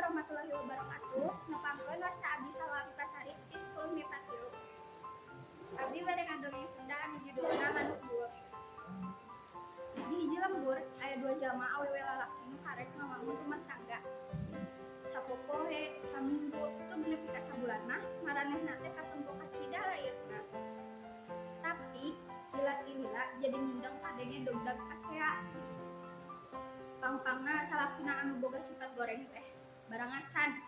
Warahmatullahi wabarakatuh. Nepangkeun wasta abdi Salwa Afifasari ti 10 MIPA 3. Abdi bade ngadongeng Sunda anu judulna Manuk Bueuk. Di hiji lembur aya dua jalma awewe lalaki nu karek ngawangun rumah tangga. Sapopoe, saminggu, tug nepi ka sabulan mah maranehna teh katempo kacida layeutna. Tapi lila ti lila jadi mindeng kadenge dogdag pasea. Pangpangna salakina anu boga sifat goreng teh barangasan.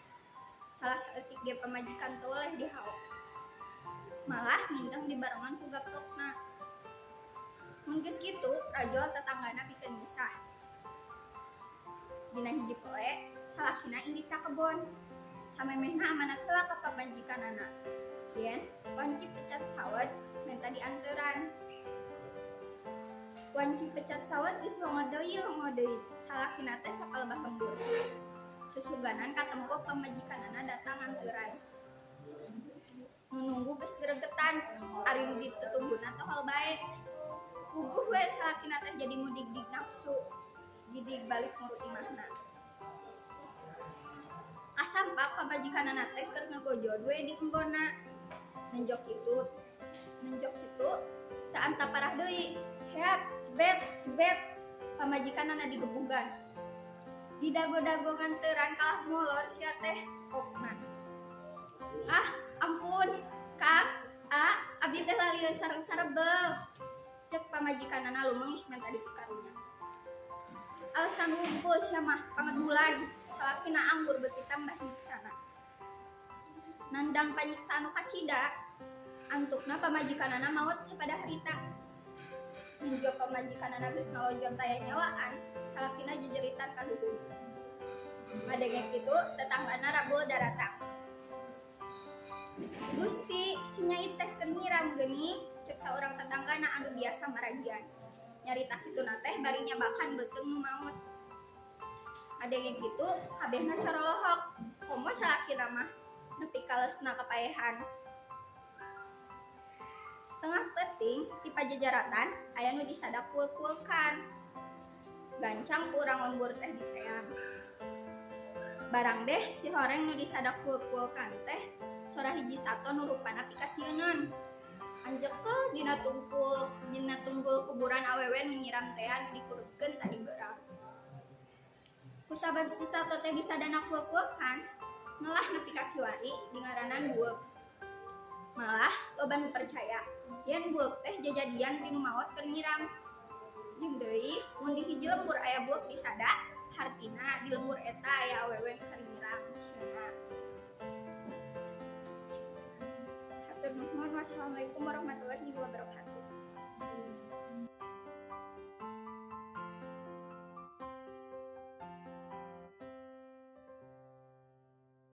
Salah saeutik ge pamajikan toleh dihaok. Malah mindeng dibarengan ku gaptokna. Mun geus kitu, rajol tetanggana pikeun misah. Dina hiji poe, salakina indit ka kebon. Samemehna amanat heula ka pamajikanana. Yen wanci pecat sawet menta dianteuran. Wanci pecat sawet geus longo deui, salakina teh ka palebah lembur. Susuganan katempo pamajikanana datang nganteuran. Nu nunggu geus gregetan, ari nu ditutungguna tohol bae. Puguh we salakina teh jadi mudigdig nafsu, gidig balik muru imahna. Kasampak pamajikanana teh keur ngagojod we di enggonna. Nenjok kitu teu antap parah deui. Heat, cebet, cebet, pamajikanana digebugan. Didago-dago nganteuran kalah molor sia teh okna. Ah, ampun, Kang, a, abdi teh lalieun sareng sarebel. Cek pamajikanana lumengis menta dipikarunya. Alasan wungkul sia mah pangedulan, salakina anggur beuki tambah nyiksana. Nandang panyiksa anu kacida, antukna pamajikanana maot sapada harita. Ninjo pamajikanana geus ngalonjor taya nyawaan, salakina jejeritan kaduhung. Ngadenge kitu, tetanggana rabul daratang. Gusti, si nyai teh keur nyiram geuning, cek saurang tetanggana anu biasa maragian. Nyarita kituna teh bari nyabakan beuteung nu maot. Ngadenge kitu, kabehna corolohok, komo salakina mah nepi ka leusna kapaehan. Tengah peuting ti pajajaratan aya nu disada kueul-kueulkan. Gancang ku urang lembur teh diteang. Barang deh si horeng nu disada kueul-kueulkan teh sora hiji sato nu rupana pikasieuneun. Anjeukeuh dina tunggul kuburan awewe nu nyiram tea nu dikurutkeun tadi beurang. Kusabab si sato teh disadana kueul-kueulkan, ngelah nepi ka kiwari dingaranan bueuk. Malah loba nu percaya yen bueuk teh jajadian ti nu maot keur nyiram. Jeung deui mun di hiji lembur aya bueuk disada, hartina di lembur eta aya awewe nu keur nyiram cenah. Hatur nuhun, wassalamualaikum warahmatullahi wabarakatuh.